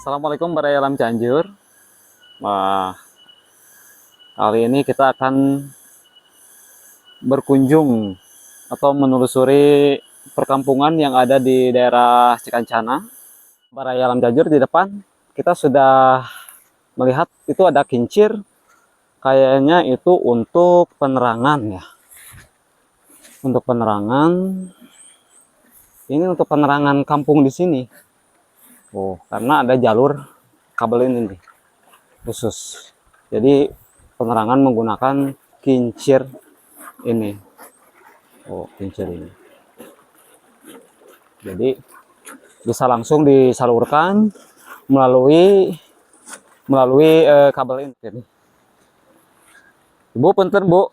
Assalamualaikum Baraya Alam Cianjur. Wah, kali ini kita akan berkunjung atau menelusuri perkampungan yang ada di daerah Cikancana. Baraya Alam Cianjur, di depan kita sudah melihat itu ada kincir, kayaknya itu untuk penerangan ya. Untuk penerangan, ini untuk penerangan kampung di sini. Oh, karena ada jalur kabel ini nih, khusus. Jadi penerangan menggunakan kincir ini. Oh, kincir ini. Jadi bisa langsung disalurkan melalui melalui kabel ini. Ibu, punten, Bu.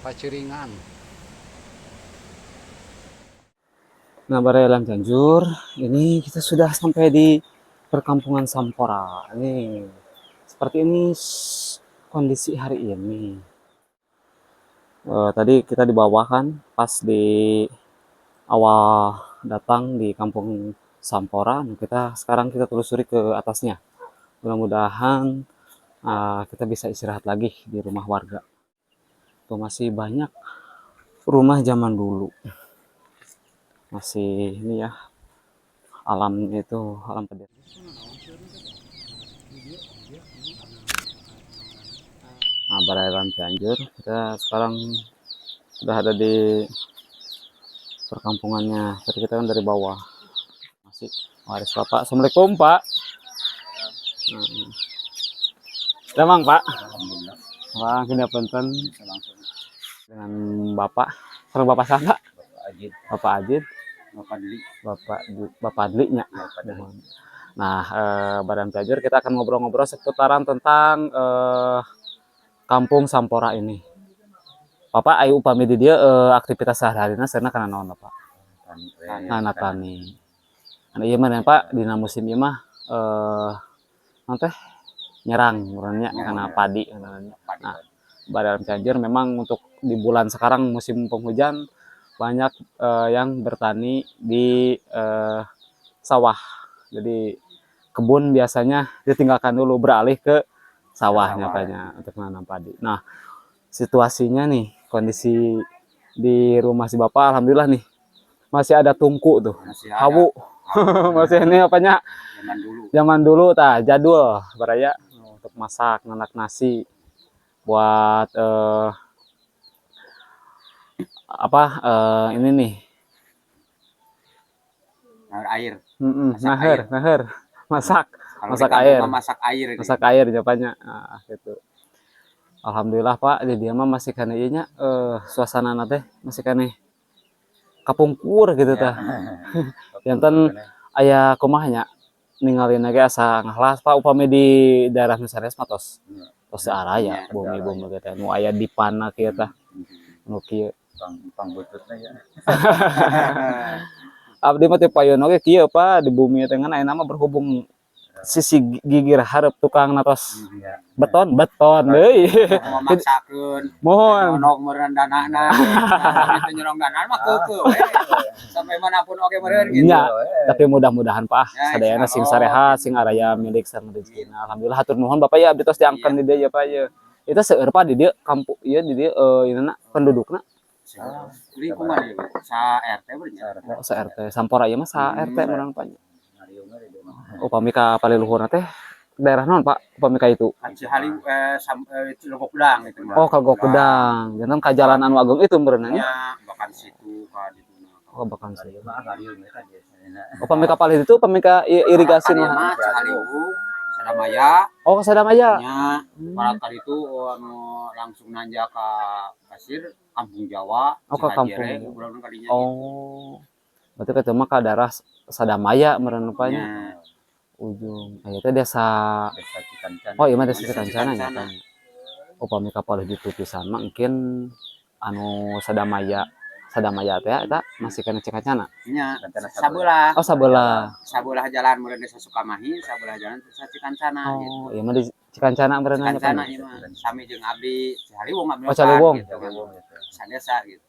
Paciringan. Nah, Baraya Alam Cianjur, ini kita sudah sampai di perkampungan Sampora. Ini seperti ini kondisi hari ini. Tadi kita di bawah kan, pas di awal datang di kampung Sampora. Nah, kita sekarang kita telusuri ke atasnya. Mudah-mudahan kita bisa istirahat lagi di rumah warga. Tuh masih banyak rumah zaman dulu. Masih ini ya, alam itu alam pedesaan. Nah, Baraya Alam Cianjur, kita sekarang sudah ada di perkampungannya. Tadi kita kan dari bawah. Masih waris Bapak. Assalamualaikum, Pak. Nah. Damang, Pak. Alhamdulillah. Wah, kita punten Bisa langsung. Dengan Bapak. Sareng Bapak saha? Bapak Ajid. Bapak Ajid, Bapak Dli. Bapak Adli nya. Bapak Dli. Nah, Baraya Alam Cianjur, kita akan ngobrol-ngobrol seputaran tentang Kampung Sampora ini. Bapak, ayo upami di dieu aktivitas sehari-harina saurna kana naon, Bapak? Tani. Nah, tani. Nah, ieu mah Pak, dina musim ieu mah naon teh, nyerang urangnya kana padi namanya. Padi. Nah, Baraya Alam Cianjur, memang untuk di bulan sekarang musim penghujan banyak yang bertani di sawah. Jadi kebun biasanya ditinggalkan dulu, beralih ke sawahnya Sawah. Paknya untuk menanam padi. Nah, situasinya nih, kondisi di rumah si Bapak, alhamdulillah nih masih ada tungku tuh. Masih ada. Hawu. Masih ini apanya? Zaman dulu. Zaman dulu tah, jadul, Baraya, untuk masak, nanak nasi buat apa ini nih. Nahar air. Masak Naher, air. Naher, masak, Kalau masak di kampung air. mah masak air ini. Masak air jawabannya. Nah, gitu. Alhamdulillah, Pak, di dieu mah masih keneh ieu nya, suasana teh masih keneh kapungkur gitu tah. Janten aya kumaha nya, ningalina ge asa ngahlas, Pak. Upami di daerah nu sanes mah tos tos araya Iya, bumi-bumi teh nu aya dipana kieu tah, nu kieu. Pang pang bututna ya. Abdi mah teu payun oge kieu, Pak, di bumi teh, ngan ayeuna mah berhubung sisi gigir hareup tukang tos beton beton deui. Mau memaksakeun. Mohon. Nyonok meureun danana. Itu nyerong dana mah keukeuh we. Sampai manapun oge meureun gitu. Nya, tapi mudah-mudahan, Pak, Ya, sadayana sing insyaallah. sarehat, sing araya milik sareng rezekina. Alhamdulillah, hatur nuhun, Bapak ya, abdi tos diangkeun di dieu ya, Pak ya. Itu seueur, Pak, di dieu kampung ieu, di dieu ieu pendudukna? Lingkungan ieu sa RT bernya. Oh, sa RT Sampora ieu mah, sa RT meureun, Pak. Ngariung di dieu mah. Upami ka paliluhurna teh daerah naon, Pak, upami ka itu? Kan Cihali Legok Kudang gitu mah. Oh, ka Legok Kudang. Janten ka jalan anu ageung itu meureun nya. Nya, bahkan situ ka ditu. Oh, bahkan situ. Ngariung mah ngariung ya kan biasanya. Upami ka palih itu, upami ka irigasi nu mah Cihaliwung, Sadamaya. Oh, ka Sadamaya. Nya, pada kali itu anu langsung nanjak ka pasir Kampung Jawa, Oh, ke Cihajere, Kampung. urang kalinya. Oh. Berarti ka mah ka daerah Sadamaya meureun Gitu. nya. Nya. Ujung. Aya teh desa Desa Cikancana. Oh, iya mah desa Desa Cikancana nya Cikancana. kan. Upami ka palih ditu pisan mah mungkin anu Sadamaya Sadamaya teh eta masih keneh Cikancana. Nya Cikancana. Sabelah. Oh, sabelah. Sabelah jalan meureun Desa Sukamahi, sabelah jalan Desa Cikancana gitu. Oh, iya mah di Cikancana meureun nya. Cikancana ieu mah sami jeung abdi Cihaliwung, abdi Oh, Cihaliwung. gitu kan. Sadesa gitu.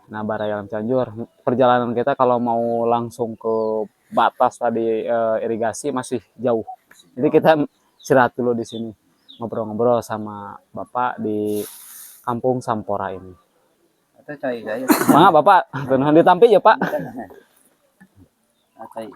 Nah, Baraya Alam Cianjur, perjalanan kita kalau mau langsung ke batas tadi irigasi masih jauh. Jadi kita istirahat dulu di sini, ngobrol-ngobrol sama Bapak di Kampung Sampora ini. Atau cai saya. Mangga, Bapak, nuhun ditampi ya, Pak. Ah, cai.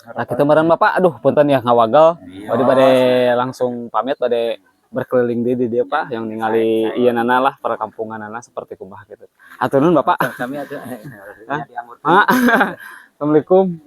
Nah, kita meureun, Bapak, aduh, punten ya ngawagel. Iya. Bade bade langsung pamit, bade berkeliling di dieu, Pak, yang ningali ieu nana lah, perkampungan nana seperti kumaha gitu. Hatur nuhun, Bapak. Kami ada. Hah? Mangga. Assalamualaikum.